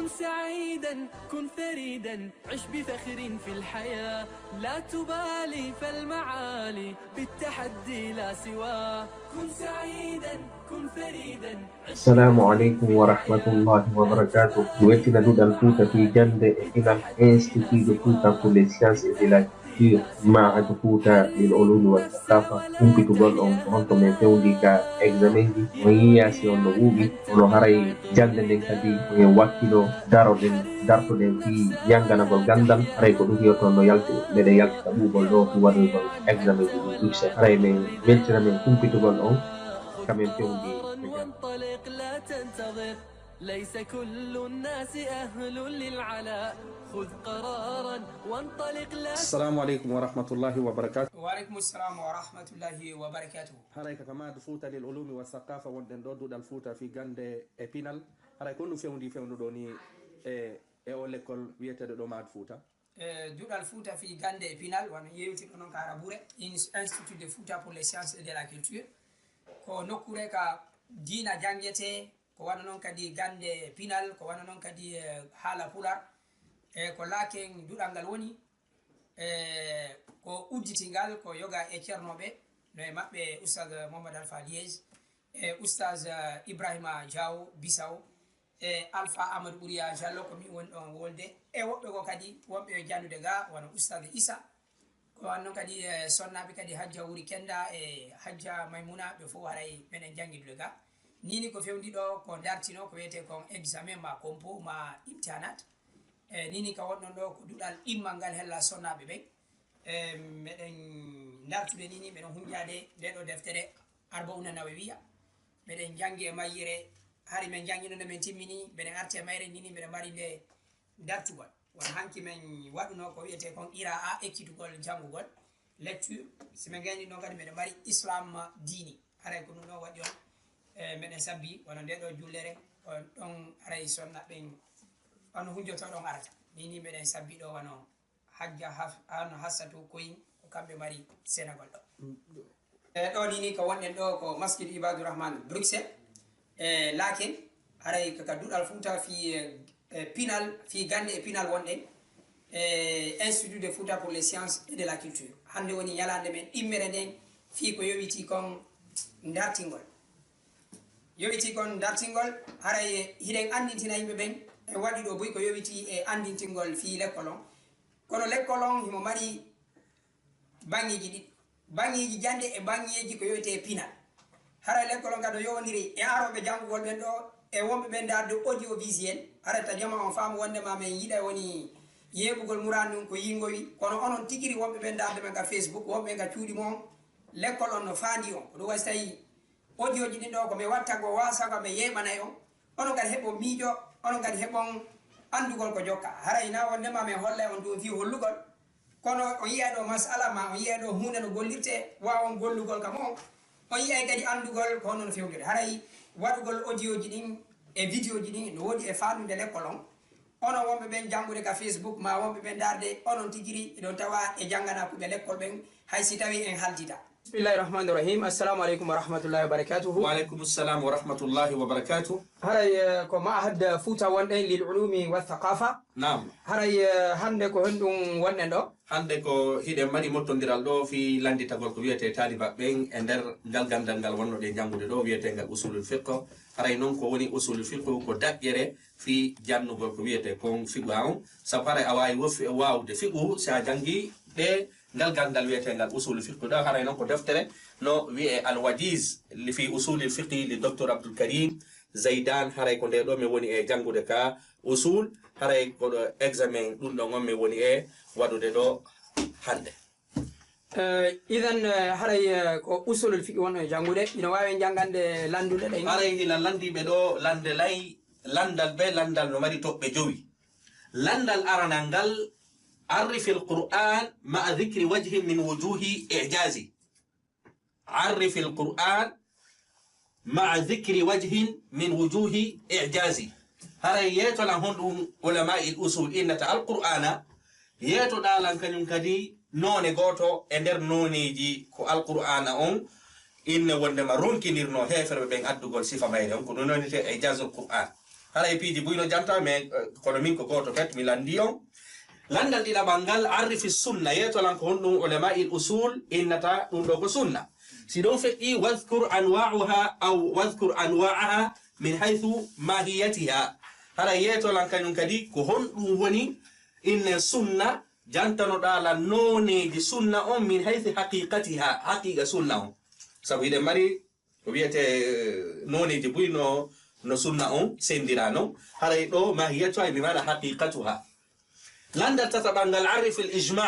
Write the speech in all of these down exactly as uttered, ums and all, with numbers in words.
سعيدا، كن فريدا، عش بفخر في الحياة، لا تبالي فالمعالي بالتحدي لا سواه. كن سعيدا، كن فريدا، عش Assalamu aleykum wa rahmatullahi wa barakatuh. Weltina duɗal Fuuta fii gannde e pinal, Institut de Fuuta pour les sciences et de la culture, Ma'had Fuuta lil Ulumi wa Saqafa, humpitugol on ko honto men fewndi ka examenji, on yiya si on no wuuɓi, kono haray jannde nden kadi ko en wakkilo daroɗen, dartoɗen fii jannganagol ganndal, haray ko ɗum hiyoto no yalti, meɗen yaltita ɓuuɓol ɗo fii waɗoygol examenji ɗin succès. Haray men weltira men humpitugol on, ka men fewndi e jannde. وانطلق لا تنتظر، ليس كل الناس أهل للعلاء، خذ قرارا وانطلق لا Assalamu aleykum wa rahmatullahi wa barakatuh. Wa aleykum salam wa rahmatullahi wa barakatuh. Haray ka Ma'had Fuuta lil Ulumi wa Saqafa wonɗen ɗo, duɗal Fuuta fii gannde e pinal. Haray ko honɗum fewndi fewndo ɗo ni e, e o lekkol wiyeteeɗo ɗo Ma'had Fuuta? E, duɗal Fuuta fii gannde e pinal, wano yewtirɗo non ka arabure, Ins-, Institut de Fuuta pour les sciences et de la culture. Ko nokkure ka diina janngetee, ko wano non kadi gannde pinal, ko wano non kadi, e, haala pular. E, ko laaken duɗal ngal woni, e, ko udditingal ko yoga e ceernooɓe, no e maɓɓe Oustaz Mohamed Alpha Diez, e Oustaz, e, Ibrahima Diaw Bisaw, e Alpha Amadou Ɓuriya Diallo, ko min woni ɗon wolde, e woɓɓe goo kadi wonɓe yo jannude ga, wano Oustaz Issa, ko wano non kadi, e, sonnaaɓe kadi Hajja Wuri Kenda e Hajja Maymuna, ɓe fof haray meɗen janngidude ga. Nii ni ko fewndi ɗo ko dartino ko wiyetee kon examen ma compo ma imtihanat. E, nii ni ka wonɗon ɗo ko duɗal ɗimmal ngal hella sonnaaɓe ɓen. E, meɗen dartude nii ni, meɗen hunjaade nde ɗo deftere Arbauna Nawawiya. Meɗen janngi e mayyire, hari men janngino nde men timmini, meɗen arti e mayre nii ni, meɗen mari nde dartugol. Won hanki men waɗuno ko wiyetee kon qira'a, ekkitugol, janngugol, lecture. Si men gayni ɗon kadi, meɗen mari Islam diini. Haray ko ɗum ɗon waɗi on, e, meɗen sabbi wano nde ɗo jullere, on ɗon haray sonna ɓen, wano hunjoto ɗon arata. Nii ni meɗen sabbi ɗo wano Hajja Haf-, ano Hassatu Koyin, ko kamɓe mari senagol ɗo. E, ɗo ni, ni ko wonɗen ɗo ko Masjid Ibadu Rahman Bruxelles. E, laakin, haray ka, ka duɗal Fuuta fii, e, e, pinal, fii gannde e pinal wonɗen, e, Institut de Fuuta pour les sciences et de la culture. Hannde woni ñalaande men ɗimmere nden fii ko yowitii kon dartingol. Yowitii kon dartingol, haray hiɗen anndintina yimɓe ɓen, en waɗi ɗo buy ko yowitii e anndintingol fii lekkol on. Kono lekkol on himo mari baŋŋeeji ɗiɗi. Baŋŋeeji jannde e baŋŋeeji ko wiyetee pinal. Haray lekkol on kadi no yowondiri e arooɓe janngugol ɓen ɗo, e wonɓe ɓen darde audiovisuel. Haray ta jama on faamu wonndema men yiɗay woni yeeɓugol muraadu ndun ko yiingowi. Kono onon tigiri wonɓe ɓen darde men ka Facebook, wonɓe ɓen ka cuuɗi mon, lekkol on no faandi on. Ko ɗum waɗi si tawii audio ji ɗin ɗo ko men watta ko waasa ko men yeeɓanay on. Onon kadi heɓon miijo, onon kadi heɓon anndugol ko jokka. Haray na wonndema men hollay on ɗum fii hollugol. Kono on yi'ay ɗo masala ma, on yi'ay ɗo huunde no gollirtee, waawon gollugol ka mon. On yi'ay kadi anndugol ko honno no fewndiri. Haray waɗugol audio ji ɗin e video ji ɗin no woodi e faandude lekkol on. Onon wonɓe ɓen janngude ka Facebook maa wonɓe ɓen ndaarde, onon tigi hiɗon tawa e jannganaa kuɓe lekkol ɓen, hay si tawii en halditaa. Bismillahi rahmani rahim. Assalamu aleykum wa rahmatullahi wa barakatuhu. Wa aleykum salam wa rahmatullahi wa barakatuh. Haray, eh, ko Ma'had Fuuta wonɗen lil ulumi wa thaqafa. Naam. Haray, eh, hannde ko honɗum wonɗen ɗo? Hannde ko hiɗen mari mottondiral ɗo fii lannditagol ko wiyetee taalibaaɓe ɓen e nder ngal ganndal ngal wonnoɗen janngude ɗo, wiyeteengal usulul fiqh. Haray non ko woni usulul fiqh ko daƴƴere fii jannugol ko wiyetee kon fiqhu on. Sabu haray a waawi wof-, waawude fiqhu si a janngii ɗe ngal ganndal wiyeteengal usulul fiqh ɗo. Haray non ko deftere no wiyee Al Wajiz li fii usulil fiqh li Docteur Abdul Karim Zaydan. Haray ko nde ɗo mi woni e janngude ka usul. Haray ko ɗo examen ɗum ɗon on mi woni e waɗude ɗo hannde. Eh, idan, eh, haray, eh, ko usulul fiqh won e janngude. Ina waawi janngande lannduɗe ɗen. Haray hila lanndiiɓe ɗo lannde lay, lanndal be lanndal no mari toɓɓe jowi. Lanndal aranal ngal, arrifil Qur'an ma'a dhikri wajhin min wujuhi i'jazi. Arrifil Qur'an ma'a dhikri wajhin min wujuhi i'jazi. Haray yeetolan honɗum ulama'il usul innata Alqur'aana, yeetoɗaa lan kañum kadi noone gooto e nder nooneeji ko Alqur'aana on inne wonndema ronkinirnoo heeferɓe ɓen addugol sifa mayre on, ko ɗum wonetee i'jazul Qur'an. Haray piiji buy no janta, mais, eh, kono min ko gooto fet mi lanndii on. Lanndal ɗiɗaɓal ngal, arrifi sunna, yeeto lan ko honɗun ulama'il usul innata ɗun ɗoo ko sunna. Si ɗun feƴƴii, wadhkur anwa'uha aw wadhkur anwa'aha min haythu mahiyatiha. Haray yeeto lan kañun kadi ko honɗun woni inne sunna, jantanoɗaa lan nooneeji sunna on min haythu haqiqatiha, haqiqa sunna on. Sabu hiɗen mari ko wiyetee, eh, nooneeji buy no, no sunna on sendiraa non. Haray ɗoo mahiyatuha e mi maana haqiqatuha. Lanndal tataɓal ngal, arrifi al ijma.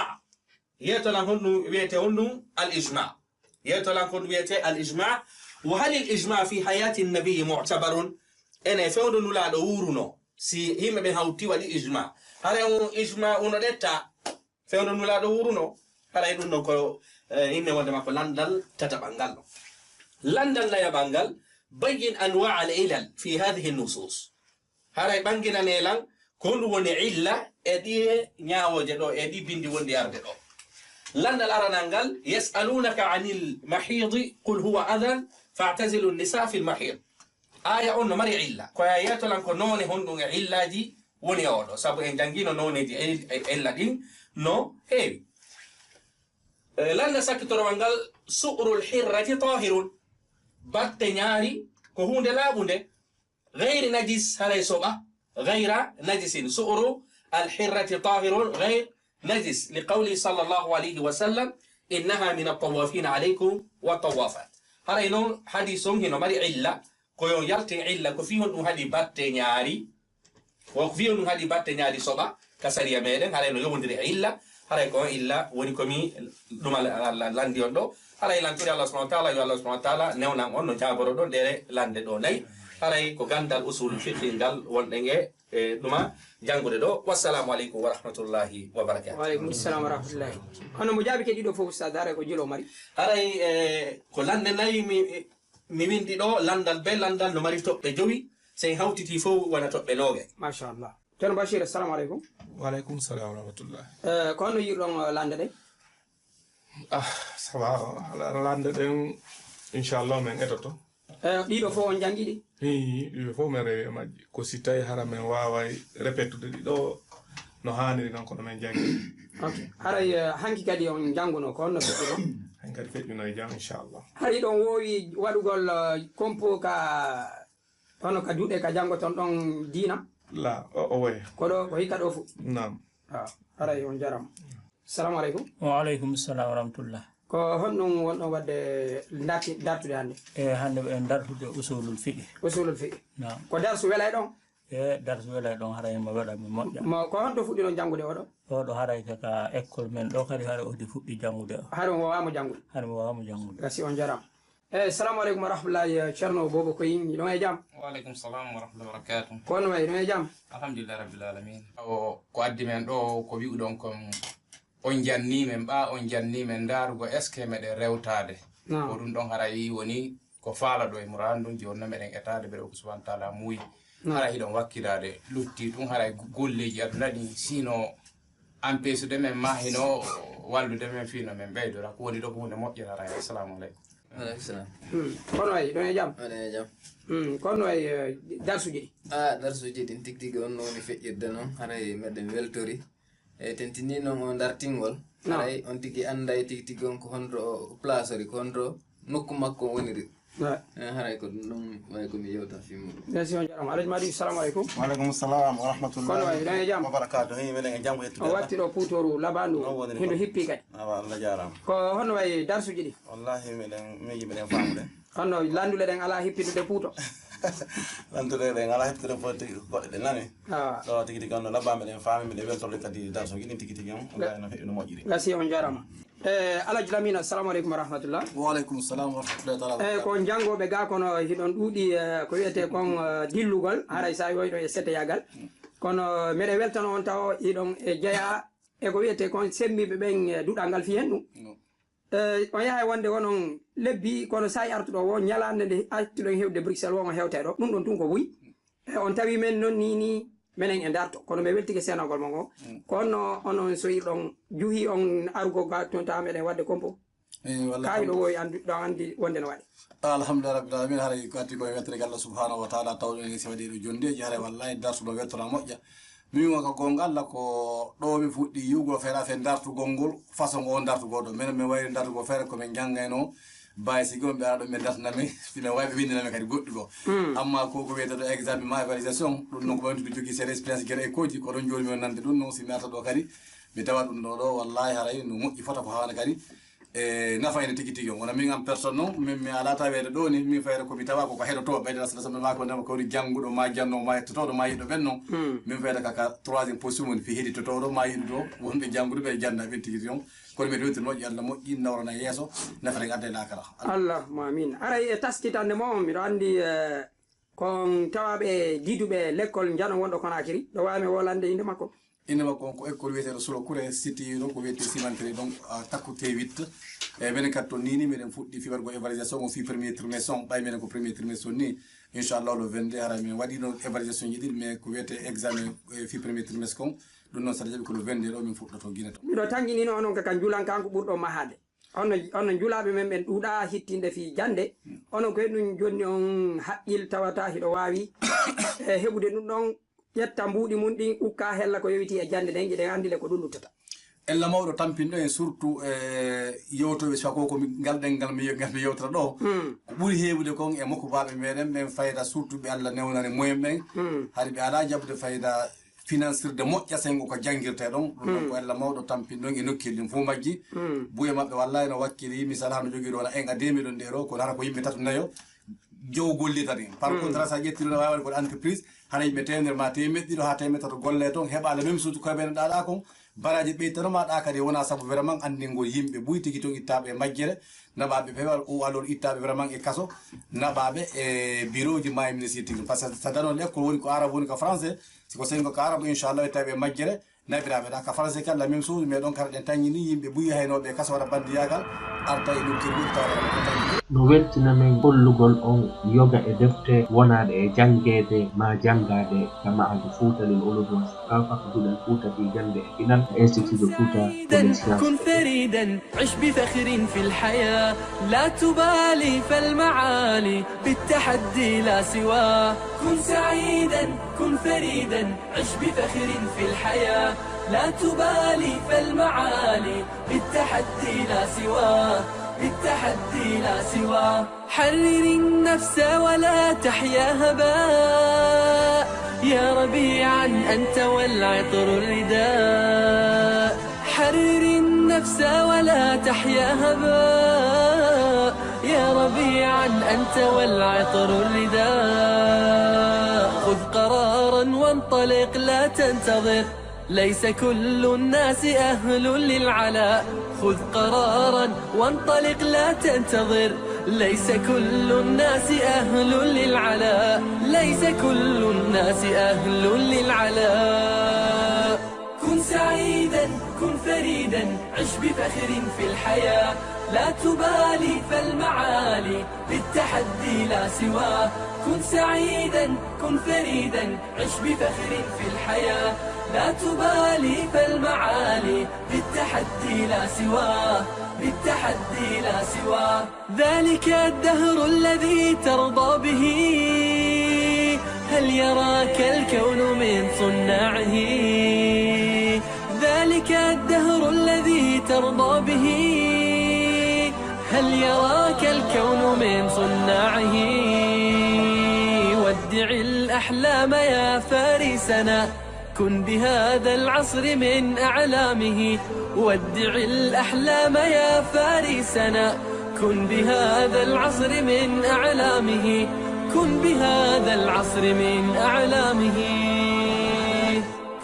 Yeeto lan honɗun wiyetee honɗun al ijma. Yeeto lan kon wiyetee al ijma. Wa hal al ijma fi hayati nabi mu'tabarun? Ene fewndo Nulaaɗo wuuruno. Si yimɓe ɓen hawti waɗi ijma. Haray on ijma uno ɗetta. Fewndo Nulaaɗo wuuruno. Haray ɗun ɗon ko, eh, inne wonde makko lanndal tataɓal ngal ɗon. Lanndal nayaɓal ngal, bayyin anwa al ilal fi hadhihi nusus. Haray ɓanginanee lan ko honɗun woni illa e ɗiye ñaawooje ɗoo, e ɗi binndi wonɗi arde ɗoo. Lanndal aranal ngal, yas'alunaka anil mahidi, qul huwa adan, fa'tazilu nisa fil mahid. Aaya on no mari illa. Ko ya yeeto lan ko noone honɗun e illaaji woni e oo ɗoo. Sabu en janngino nooneeji il-, e illa ɗin no heewi. Eh, lanndal sakkitorowal ngal, su'rul hirrati tahirun. Batte ñaari ko huunde laaɓunde. Gayri najis, haray soɓa. Gayra najisin. Su'ru al hirrati tahirun gayr najis. Li qawli sallallahu alayhi wa sallam, innaha min at-tawafina alaykum wa tawafat. Haray non, hadis on hino mari illa. Ko yo yaltin illa, ko fii honɗun haɗi batte ñaari. Ko fii honɗun haɗi batte ñaari soɓa ka sariya meɗen, haray no yowondiri e illa, haray ko on illa woni ko mi ɗuma la-, la-, la-, lanndi on ɗoo. Haray lantori Allah subhanahu wa ta'ala, yo Allah subhanahu wa ta'ala newnan on no jaagoro ɗon ɗee lannde ɗoo nay. Haray ko ganndal usul fiqhi ngal wonɗen e, e ɗuma janngude ɗoo. Wassalamu aleykum wa rahmatullahi wa barakatuh. Wa aleykum salam wa rahmatullahi. Kono mo jaabike ɗiɗo fof, Ustaz, haray ko julo mari? Haray, e, ko lannde nay mi, mi winndi ɗoo, lanndal bee lanndal no mari toɓɓe jowi, si en hawtitii fof wona toɓɓe noogay. Machallah. Ceerno Bachir, assalamu aleykum. Wa aleykum salam wa rahmatullah. Eh, ko honno yi'irɗon, eh, lannde ɗen? Ah, ça va, la-, lannde ɗen, inchallah, men etoto. Eh, ɗiɗo fof on janngi ɗi? Ii, ɗiɗo fof men rewi e majji. Ko si tawi hara men waaway repetude ɗi ɗoo no haaniri non kono men janngi. Ok. Haray, eh, hanki kadi on jannguno, ko honno feƴƴuno? Hanki kadi feƴƴuno e jam, inchallah. Hari ɗon woowi waɗugol, eh, compo ka Hono ka juuɗe ka janngoton ɗon diina? La, o, o wayi. Ko ɗo, ko hikka ɗo fu? Naam. Ah, haray on jarama. Salamu aleykum. Wa aleykum salam wa rahmatullah. Ko honɗum wonɗon waɗde darti-, dartude hannde? E hannde eɗen dartude usulul fiqh. Usulul fiqh. Naam. Ko darsu welay ɗon? E darsu welay ɗon, haray mo wela mi moƴƴa. Mo, ko honto fuɗɗiɗon janngude oɗo? Oɗo haray ka, ka école men ɗo kadi haray o fuɗɗi janngude o. Haray mo waawamo janngude? Haray mo waawamo janngude. Gasi on jarama. Eyi, salamu aleykum wa rahmatullahi, eh, Ceerno Boobo Koyi, hiɗon e jam? Wa aleykum salam wa rahmatullahi wa barakatuh. Ko honno wayi, hiɗon e jam? Alhamdulillahi rabbil alamin. O, ko addi men ɗo, ko wi'uɗon kon, on janni men, ɓa on janni men ndaarugol est-ce que meɗen rewtaade. Naam. Ko ɗum ɗon haray woni ko faalaɗo e muradu ndun, jooni non meɗen etaade, mbeɗa ko subhanahu wa ta'ala muuyi. Naam. Haray hiɗon wakkilaade, lutti ɗum haray go-, golleeji aduna ɗin, sinon, ampesude men maa hino wallude men fii no men ɓeydora. Ko woni ɗo ko huunde moƴƴere haray. Assalamu aleykum. Wa aleykum salam. Hmm. Kono wayi, ɗon e jam? Ɗon e jam. Hmm. Kono wayi, eh, darsuji ɗi? Ah, darsuji ɗin tigi tigi on no woni feƴƴirde non. Haray meɗen weltori. E tentini non on dartingol. Naam. Haray on tigi annday tigi tigi on ko honto o plasori, ko honto nokku makko woniri. Wa- Eh, haray ko ɗum ɗon wayi ko mi yewta fii muɗum. Merci, on jarama. Alhaji Madi, salamu aleykum. Wa aleykum salam wa rahmatullahi Kono wayi, ɗon e jam? Wa barakatuh. Hi, meɗen e jam, hettude On Allah. Watti ɗo puutoru labandu, Non woniri hindo kon. Hippi kadi. Awa, Allah jarama. Ko honno wayi darsuji ɗi? Wallahi, meɗen miiji, meɗen faamude. Honno landule ɗen ala hippidude puuto? Landule ɗen ala hippidude puuto, tigi goɗɗe ɗe nani. Awa. Ɗo tigi tigi on no labba, meɗen faami, meɗen weltorde kadi darsuji ɗin tigi tigi on. Wallahi no feƴƴi no moƴƴiri. Gasi on jarama. Eh, Alhaji Lamine, assalamu aleykum wa rahmatullah. Wa aleykum salam wa rahmatullahi taala wa Eh, barakatuh. Ko janngooɓe ga kono hiɗon ɗuuɗi, eh, ko wiyetee kon, eh, dillugol, haray sa yoyɗo e seteyagal. Kono meɗen weltano on taw hiɗon e jeyaa e ko wiyetee kon sembiiɓe ɓen, eh, duɗal ngal fii hen ɗum. No. Eh, on yahay wonde wonon lebbi, kono sa artuɗo wo ñalaande nde artuɗon hewde Bruxelles wo on hewtay ɗo. Ɗum ɗon tun ko buy. E on tawi men non ni, ni menen e darto, kono mi weltike seenagol mon o. Mm. Ko honno onon soyirɗon, juhi on arugo ga ton tawa meɗen wadde compo? Eh, wallahi. Kaawiɗo woo e anndu-, ɗo anndi wonde no waɗi. Alhamdulillah rabbil alamin, haray ko addi ko e wettere Allah subhanahu wa ta'ala, tawɗo en si waɗi ɗo jondeeji, haray wallahi dartuɗo wettora moƴƴa. Min wonka goonga Allah ko ɗo min fuɗɗi yi'ugol feere fen dartugol ngol, façon o dartugol ɗo. Menen min wayri dartugol feere ko min janngayno, baay sigi on ɓe ara ɗon ɓe dartana min, si min wawi ɓe winndana min kadi goɗɗi goo. Hmm. Amma ko ko wiyetee ɗo examen ma évaluation, ɗum non ko ɓe wonti ɓe jogii seeɗa expérience gere e kooji, ko ɗon jooni min nande ɗum non, si mi arta ɗo kadi, mi tawa ɗum ɗo ɗo, wallahi haray no moƴƴi fota ko haana kadi. E nafa ene tigi tigi on. Wona min en personne non, min mi alaa taweede ɗo ni, min fayda ko mi tawa ko ko heɗotoo ɓeyde Rasul sallallahu alaihi wasallam, ko woni jannguɗo ma jannoowo ma hettotooɗo ma yiɗɗo ɓen non. Hmm. Min fayda ka, ka troisième position woni fi heɗitotooɗo ma yiɗɗo wonɓe janngude ɓe jannda ɓen tigi tigi on. Kono mi rewtir moƴƴi Allah moƴƴi nawrana yeeso, nafata en adda e laakara. Allahumma amin. Aray e taskitande mo on, miɗo anndi, eh, Kon tawaaɓe diiduɓe lekkol Njano wonɗo Konaakiri, ɗo waawi mi wolande innde makko. Innde makko on ko école wiyeteeɗo Sulo Kure, sitiiɗo ko wiyetee cimenterie ɗon, ah, takku T huit. E menen kadi to nii nii, meɗen fuɗɗi fiɓargo évaluation on fii premier trimestre on, ɓay menen ko premier trimestre on nii. Inchallah, le vingt-deux, hara min waɗiino évaluation ji ɗiɗi, mais ko wiyetee examen, eh, fii premier trimestre kon. Ɗum noon, saɗa jaɓi ko le vingt-deux ɗo min fuɗɗotoo Gine to. Miɗo tanƴinino onon ka, ka njulan kanko ɓurɗo mahaade. Onon, onon julaaɓe men ɓen ɗuuɗaa hittinde fii jannde. Onon koye ɗum jonni on haqqil tawata hiɗo waawi, e, heɓude ɗum ɗon, ƴetta mbuuɗi mun ɗin, ukka hella ko yowitii e jannde ɗen, hiɗen anndi le ko ɗum luttata. Ella mawɗo tampinɗo en surtout, e, yewtooɓe sifako ko mi, ngal ɗen ngal mi, ngal mi yewtata ɗo. Hmm. Ko ɓuri heewude kon e mokobaaɓe meɗen ɓen fayda surtout ɓe Allah newnani moyen ɓen. Hmm. Hari ɓe alaa jaɓude fayda finansirde moƴƴa sengo ko janngirtee ɗon. Ɗum ɗon ko ella mawɗo tampinɗon e nokkeeli ɗin fof majji. Buy e maɓɓe, wallahi, no wakkili, misal, hano jogii ɗo wona un à deux millions d'euros, kono hara ko yimɓe tato nayo, jowo gollita ɗin. Par contre, hara sa ƴetti ɗum, a waawi waɗde ko entreprise, hara yimɓe teemedere ma teemeɗɗe ɗiɗo haa teemeɗɗe tato golle ton, heɓa le même chose ko ɓe ɗaɗa kon, baraaji ɓeytano ma ɗa kadi wona sabu vraiment anndingol yimɓe buy tigi ton ittaaɓe e majjere, naɓaaɓe pewal ou alors ittaaɓe vraiment e kaso, naɓaaɓe e birooji ma e ministre tigi. Par ce que sa danon école woni ko arabe woni ko français, si ko sengo ka arabu, inchallah, e tawi e majjere, naɓiraaɓe ɗa ka français kala, même chose, mais ɗon kala ɗen taŋŋini yimɓe buy yahaynooɓe e kaso waɗa bandiyaagal, arta e ɗum kirɓuɗi tawa ɗon taŋŋini. No weltina men hollugol on yoga e defte wonaaɗe e janngeede maa janngaade ka Ma'hadu Fuuta lil Ulum wa Saqaafa, ko Duɗal Fuuta fii Gannde e Pinal, Institut de Fuuta pour les Sciences. كن فريدا، عش بفخر في الحياة، لا تبالي فالمعالي بالتحدي لا سواه. كن سعيدا، كن فريدا، عش بفخر في الحياة، لا تبالي فالمعالي بالتحدي لا سواه، بالتحدي لا سواه. حرر النفس ولا تحيا هباء، يا ربيعا أنت والعطر الرداء. حرر النفس ولا تحيا هباء، يا ربيعا أنت والعطر الرداء. خذ قرارا وانطلق، لا تنتظر، ليس كل الناس أهل للعلاء. خذ قرارا وانطلق، لا تنتظر، ليس كل الناس أهل للعلاء، ليس كل الناس أهل للعلاء. كن سعيدا، كن فريدا، عش بفخر في الحياة، لا تبالي فالمعالي بالتحدي لا سواه. كن سعيدا، كن فريدا، عش بفخر في الحياة، لا تبالي فالمعالي بالتحدي لا سواه، بالتحدي لا سواه. ذلك الدهر الذي ترضى به، هل يراك الكون من صناعه؟ ذلك الدهر الذي ترضى به، هل يراك الكون من صناعه؟ ودع الأحلام يا فارسنا، كن بهذا العصر من أعلامه. ودع الأحلام يا فارسنا، كن بهذا العصر من أعلامه، كن بهذا العصر من أعلامه.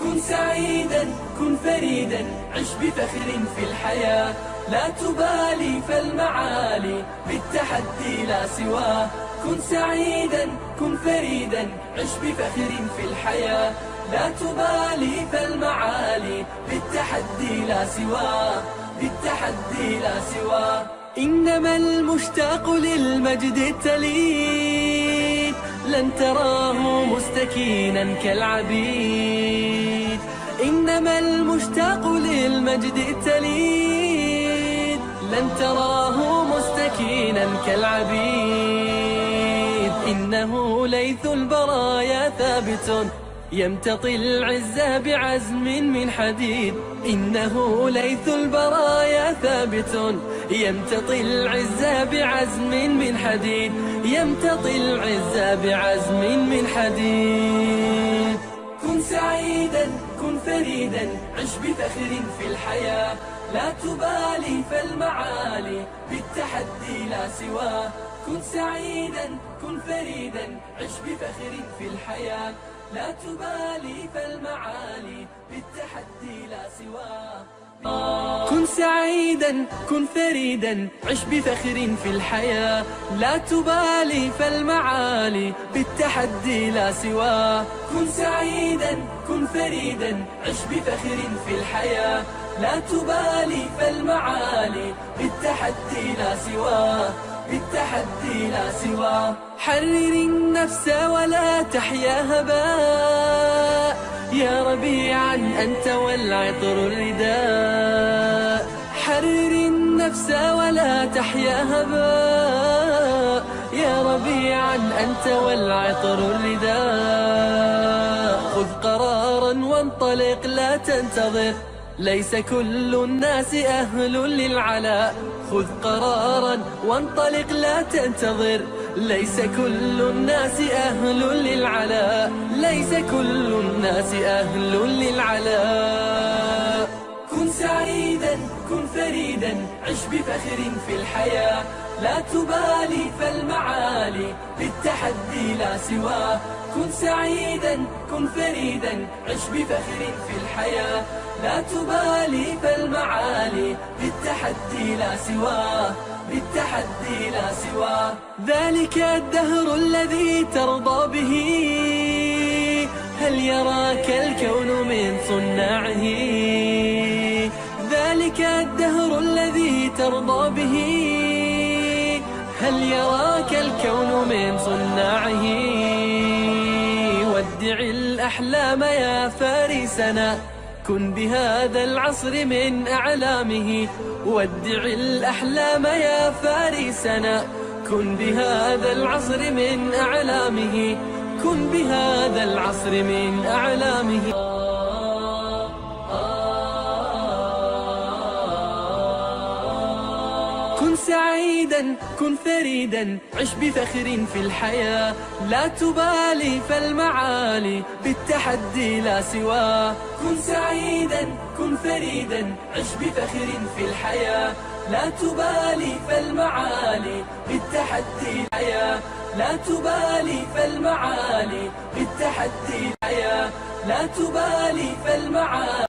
كن سعيدا، كن فريدا، عش بفخر في الحياة، لا تبالي فالمعالي بالتحدي لا سواه. كن سعيدا، كن فريدا، عش بفخر في الحياة، لا تبالي فالمعالي بالتحدي لا سواه، بالتحدي لا سواه. إنما المشتاق للمجد التليد لن تراه مستكينا كالعبيد. إنما المشتاق للمجد التليد لن تراه مستكينا كالعبيد، إنه ليث البرايا ثابت، يمتطي العز بعزم من حديد. إنه ليث البرايا ثابت، يمتطي العز بعزم من حديد، يمتطي العز بعزم من حديد. كن سعيدا، كن فريدا، عش بفخر في الحياة، لا تبالي فالمعالي بالتحدي لا سواه. كن سعيدا، كن فريدا، عش بفخر في الحياة، لا تبالي فالمعالي بالتحدي لا سواه. كن سعيدا، كن فريدا، عش بفخر في الحياة، لا تبالي فالمعالي بالتحدي لا سواه. كن سعيدا، كن فريدا، عش بفخر في الحياة، لا تبالي فالمعالي بالتحدي لا سواه، بالتحدي لا سواه. حرر النفس ولا تحيا هباء، يا ربيعا أنت والعطر الرداء. حرر النفس ولا تحيا هباء، يا ربيعا أنت والعطر الرداء. خذ قرارا وانطلق لا تنتظر، ليس كل الناس أهل للعلاء. خذ قرارا وانطلق لا تنتظر، ليس كل الناس أهل للعلاء، ليس كل الناس أهل للعلاء. كن سعيدا، كن فريدا، عش بفخر في الحياة، لا تبالي فالمعالي بالتحدي لا سواه. كن سعيدا، كن فريدا، عش بفخر في الحياة، لا تبالي فالمعالي بالتحدي لا سواه، بالتحدي لا سواه. ذلك الدهر الذي ترضى به، هل يراك الكون من صناعه؟ ذلك الدهر الذي ترضى به، هل يراك الكون من صناعه؟ ودع الأحلام يا فارسنا، كن بهذا العصر من أعلامه. ودع الأحلام يا فارسنا، كن بهذا العصر من أعلامه، كن بهذا العصر من أعلامه. كن سعيدا، كن فريدا، عش بفخر في الحياة، لا تبالي فالمعالي بالتحدي لا سواه. كن سعيدا، كن فريدا، عش بفخر في الحياة، لا تبالي فالمعالي بالتحدي الحياة، لا تبالي فالمعالي بالتحدي الحياة، لا تبالي فالمعالي.